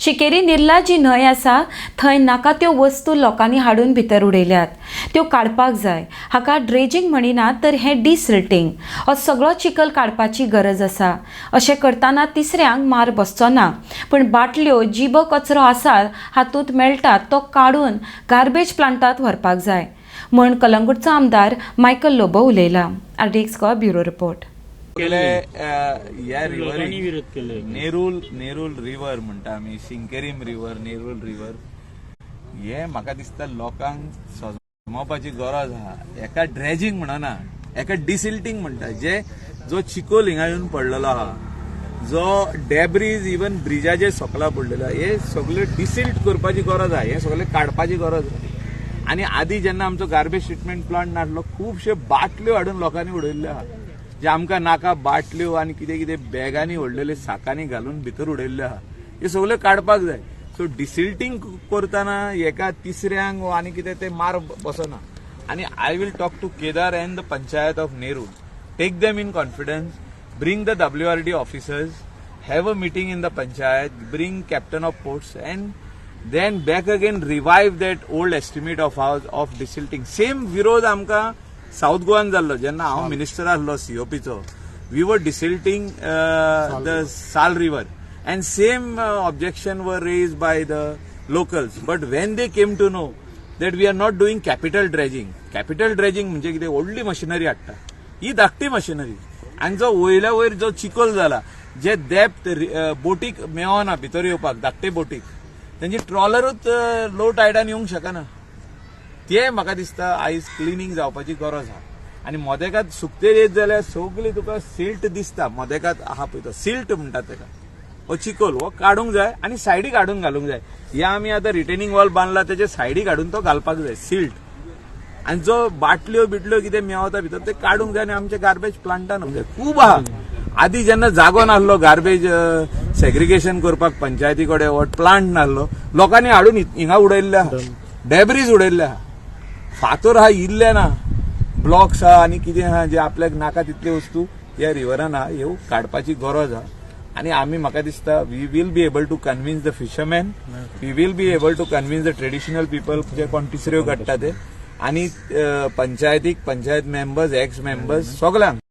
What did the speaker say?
शिकेरी निर्ला जी न्हंय आसा थंय नाका त्यो वस्तू लोकांनी हाडून भितर उडयल्यात, त्यो काडपाक जाय. हाका ड्रेजिंग म्हणिनात तर हें डिसिल्टींग. हो सगळो चिखल काडपाची गरज आसा. अशें करतना तिसऱ्यांक मार बसचो ना, पूण बाटल्यो, जिबो कचरो आसा हातूंत मेळटा तो काडून गार्बेज प्लांटात व्हरपाक जाय म्हण कलंगूटचो आमदार मायकल लोबो उलयला. RDX Goa, bureau report. केले ह्या लोकांनी रिव्हरीक विरोध केले. नेरूल, नेरूल रिव्हर म्हणटा आमी, सिंकेरीम रिव्हर, नेरूल रिव्हर, हे म्हाका दिसता लोकांक सजमोवपाची गरज आहा. एका ड्रेजिंग म्हणना, एका डिसिल्टींग म्हणटा. जे जो चिकोल हिंगा येवन पडलेलो आहा, जो डेब्रीज इवन ब्रिजाचेर सकला पडलेलो आहा, हे सगळे डिसिल्ट करपाची गरज आहा, हे सगळे काडपाची गरज आहा. आनी आदी जेन्ना आमचो गार्बेज ट्रिटमेंट प्लांट नासलो, खुबश्यो बाटल्यो हाडून लोकांनी उडयल्ल्यो आहा, जे आमकां नाका बाटल्यो आनी कितें कितें बॅगांनी व्हडलेले साकांनी घालून भितर उडयल्ल्यो आहा, हे सगळ्यो काडपाक जाय. सो डिसिल्टींग करतना एका तिसऱ्यांक वो आनी कितें ते मार बसना. आनी I will talk to Kedar and the panchayat of Nerul, take them in confidence, bring the WRD officers, have a meeting in the panchayat, bring captain of ports and then back again revive that old estimate of house of desilting. Same विरोध आमकां south गोवान जाल्लो जेन्ना हांव minister आसलो सीओपीचो. We were desilting the Sal river and same objection were raised by the locals, but when they came to know that we are not doing capital dredging. Capital dredging म्हणजे कितें? व्हडली machinery हाडटा. ही धाकटी machinery आनी जो वयल्या वयर जो चिखल जाला, जे डेप्थ बोटीक मेळना भितर येवपाक, धाकटे बोटीक, तेंची ट्रॉलरूच लो टायडान येवंक शकना. ते म्हाका दिसता आयज क्लिनींग जावपाची गरज आहा. आनी मोदेकात सुकतेर येत जाल्यार सगळी तुका सिल्ट दिसता. मोदेकात आहा पळय, तो सिल्ट म्हणटात तेका. हो चिकोल हो काडूंक जाय आनी सायडीक हाडून घालूंक जाय. हे आमी आतां रिटेनिंग वॉल बांदला, तेच्या सायडीक हाडून तो घालपाक जाय सिल्ट. आनी जो बाटल्यो बिटल्यो कितें मेवता भितर, ते काडूंक जाय आनी आमचे गार्बेज प्लांटान जाय. खूब आहा. आदी जेन्ना जागो नासलो गार्बेज सेग्रिगेशन करपाक पंचायती कडेन हो प्लांट नासलो, लोकांनी हाडून हिंगा उडयल्ले आहा, डेब्रीज उडयल्ले आहा. फातर आहा, इल्ले ना, ब्लॉक्स आहा आनी कितें आहा, जे आपल्याक नाका तितल्यो वस्तू ह्या रिव्हरान आहा. ह्यो काडपाची गरज आहा. आनी आमी, म्हाका दिसता, we will be able to convince the fishermen, we will be able to convince the traditional people जे कोण तिसऱ्यो काडटा ते, आनी पंचायतीक, पंचायत मेंबर्स, एक्स मेंबर्स, सगळ्यांक.